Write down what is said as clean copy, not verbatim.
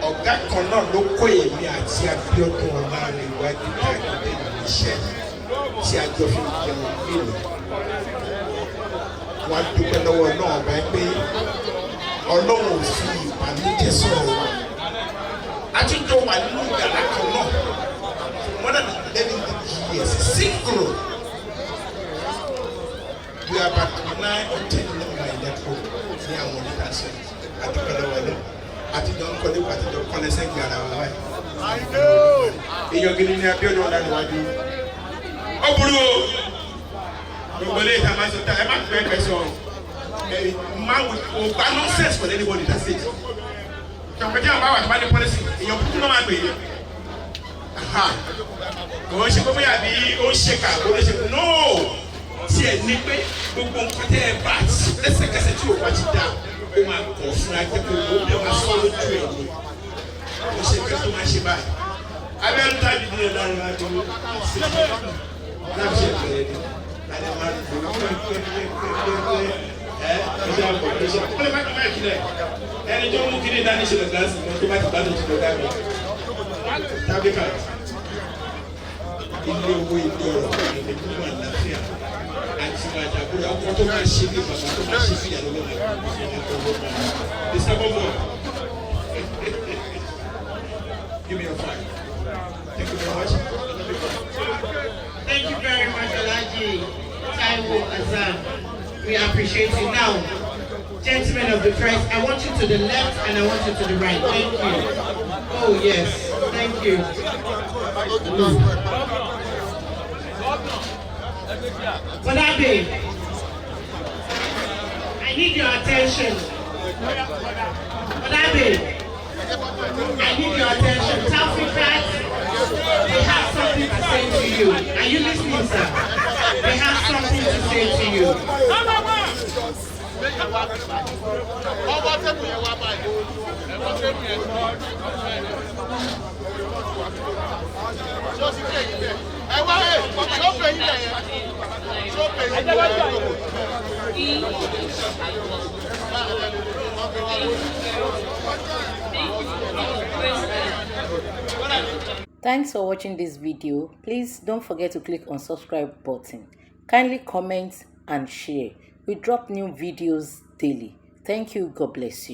Ọ̀gá kan náà ló kó èmi àti Abíọ́dún Ọlárin ìwádìí káàkiri iṣẹ́ tí a jọ fi jẹun nílùú. Wọ́n á dúpẹ́ lọ́wọ́ náà bá pé Ọlọ́run ò fi ìbànújẹ́ sọ̀rọ̀ wa. A tún jọ wà nínú ìgbàlá kan náà for more than 11 years single. We are about 9 or 10 level by that home ní àwọn oníkàṣẹ́ àdúpẹ́ lọ́wọ́ náà. Àtijọ́ ń kọ́lé àtijọ́ kọ́lé sẹ́gbẹ̀ ara wa báyìí. Èèyàn gidi ni Abíọ́dún Ọlárin wájú. Ó burú o. Gbogbo ilé ìta máa ń sọ ta ẹ má fẹ́ pẹ́ sọ. Máa wò gba nonsense for anybody that says. Kàmpẹ́jì àwọn báwa tó bá ní policy èèyàn kúkú náà máa gbè yẹ. Kò ń ṣe pé bóyá bí ó ń ṣe kà ó lè ṣe no. Tí ẹ ní pé gbogbo nǹkan tẹ́ ẹ bá lẹ́sẹ̀kẹsẹ̀ tí ò bá ti dá. Ó máa kọ̀ fún akẹ́kọ̀ọ́ ìwé ó máa sọ lójú ẹ̀ ní. Ó ṣe kẹ́ tó máa ṣe báyìí. Abẹ́rẹ́ tàbí ní Ọlárin wájú láti ṣe bẹ̀rẹ̀ ni. Láti máa ń gbòòrò pẹ́ẹ́pẹ́ẹ́pẹ́ẹ́pẹ́ ẹ̀jẹ̀ àpò ẹ̀jẹ̀ àpò. Ó lè má kí máa kílẹ̀. Ẹni tó mú kíní dání ṣe lọ gíláàsì mọ́ tó bá ti gbádùn ti lọ dá mi. Tàbí ká ilé owó ilé ọ̀rọ̀ ilé tó wà láfíà àti àjàgbọ́dọ̀ ọkọ̀ tó máa ṣe ní bàbá tó máa ṣe fìyà lọ́wọ́ mi. Give me your five. Thank you very much. Thank you very much, Alhaji Taiwo Azam. We appreciate you. Now, gentlemen of the press, I want you to the left and I want you to the right. Thank you. Oh, yes. Thank you. For that day, I need your attention. For that day, I need your attention. Tafikat, they have something to say to you. Are you listening, sir? They have something to say to you. Thanks for watching this video. Please don't forget to click on subscribe button. Kindly comment and share. We drop new videos daily. Thank you. God bless you.